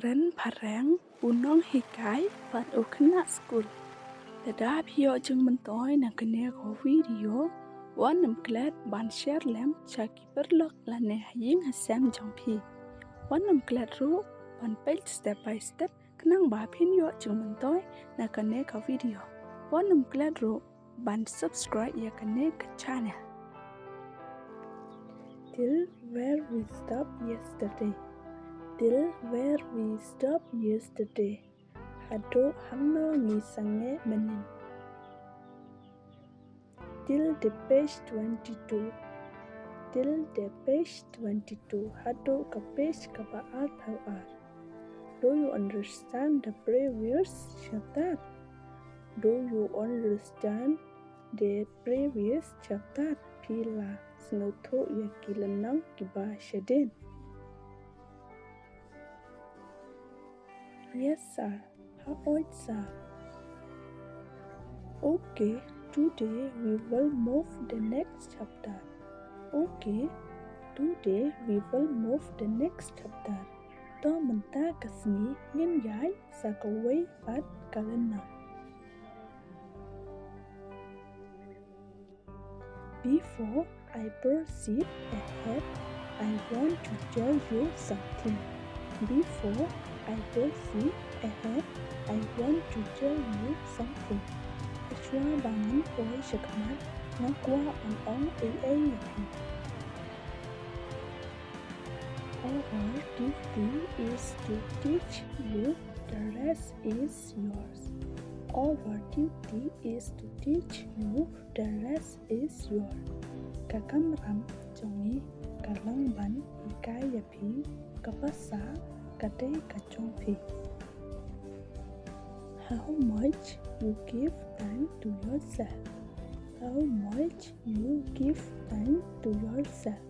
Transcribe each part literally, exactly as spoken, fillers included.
Kren phareng u nonghikai bad u khynnah skul. Lada phi ïoh jingmyntoi na kane ka video, wat nym klet ban share lem sha ki paralok lane ha ïing ha sem jong phi. Wat nym klet ruh ban peit step by step khnang ba phin ïoh jingmyntoi na kane ka video. Wat nym klet ruh ban subscribe ïa kane ka channel. Till where we stop yesterday. Till where we stop yesterday. Haduh hangno ngi sangeh mynnin. Till the page twenty-two. Till the page twenty-two. Haduh ka page kaba arphew ar. Do you understand the previous chapter? Do you understand the previous chapter? Phi la sngewthuh ïa ki lynnong kiba shadien? Yes, sir. Hooid, sir. Okay, today we will move the next chapter. Okay, today we will move the next chapter. To mynta ka sngi ngin ïaid sa kawei pat ka lynnong. Before I proceed ahead, I want to tell you something. Before I proceed ahead, I want to tell you something. Shuwa ba ngan poi shakhmat, nga kwah ban ong ei ei ïa phi. Our duty is to teach you, the rest is yours. Our duty is to teach you, the rest is yours. Ka kamram jong ngi ka long ban hikai ïa phi, ka basa ka dei ka jong phi. How much you give time to yourself? How much you give time to yourself?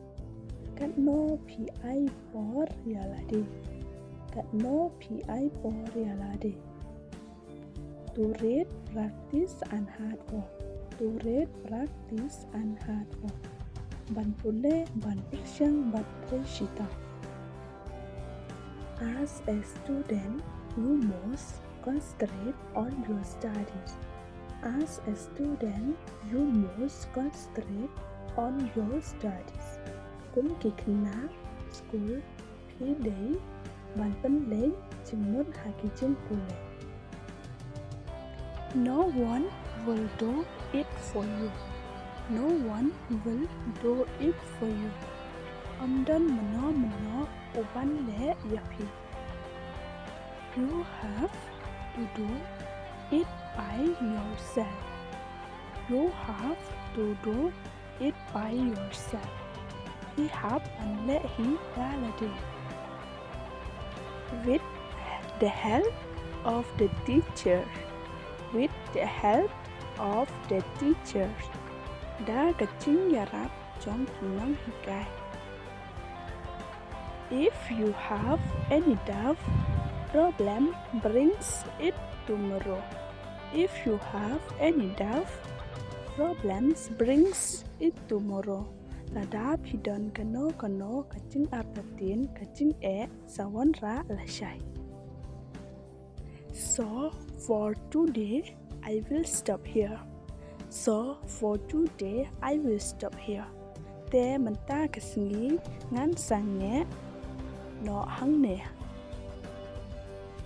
Katno phi ai por ïa lade? Katno phi ai por ïa lade? To read, practice and hard work. To read, practice and hard work. Ban pule, ban pyrshang bad trei shitom. As a student, you must concentrate on your studies. As a student, you must concentrate on your studies. Kum ki khynnah skul, phi dei ban pynleit jingmut ha ki jingpule. No one will do it for you. No one will do it for you. Ym don mynno mynno u ban leh ïa phi. You have to do it by yourself. You have to do it by yourself. Phi hap ban leh hi da lade. With the help of the teacher. With the help of the teacher. Da ka jingïarap jong ki nonghikai. If you have any doubt, problem brings it tomorrow. If you have any doubt, problems brings it tomorrow. Lada phi don kano kano ka jingartatien, ka jingeh, sa wanrah lashai. So for today, I will stop here. So for today, I will stop here. Te mynta ka sngi ngan sangeh noh hangne.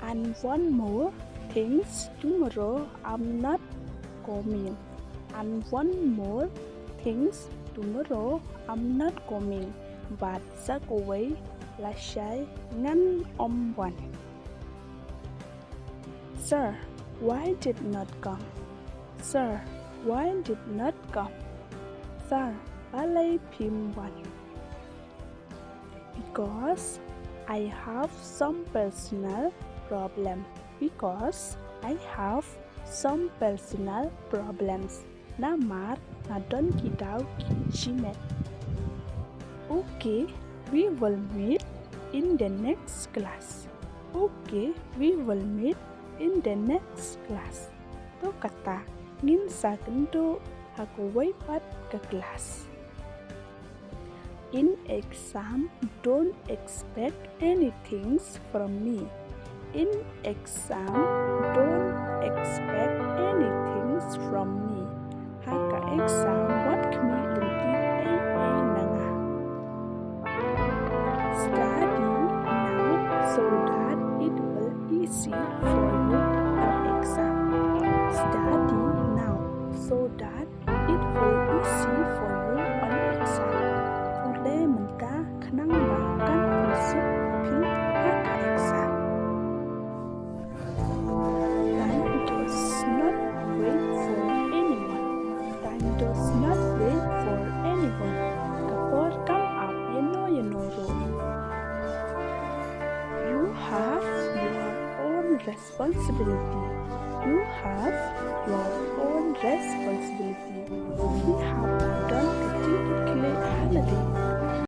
And one more things, tomorrow I'm not coming. And one more things, tomorrow I'm not coming. Bad sa kawei lashai ngan ym wan. Sir, why did not come? Sir, why did not come? Sir, balei phim wan? Because I have some personal problem. Because I have some personal problems. Namar nga don ki daw ki shimet. Okay, we will meet in the next class. Okay, we will meet in the next class. To kata, ngin sa kynduh ha kawei pat ka klas. In exam, don't expect anything from me. In exam, don't expect anything from me. Ha ka exam, wat khmih lynti ei ei na nga. Study now so that it will easy for you on exam. Study now so that it will easy for you on exam. Pule mynta khnang ba kan pynsuk ïa phi ha ka exam. Time does not wait for anyone. Time does not wait for anyone. Ka por kam ap ïa no ïa no ruh. You have your own responsibility. You have your own responsibility. Phi hap ban don ka jingkitkhlieh ha lade.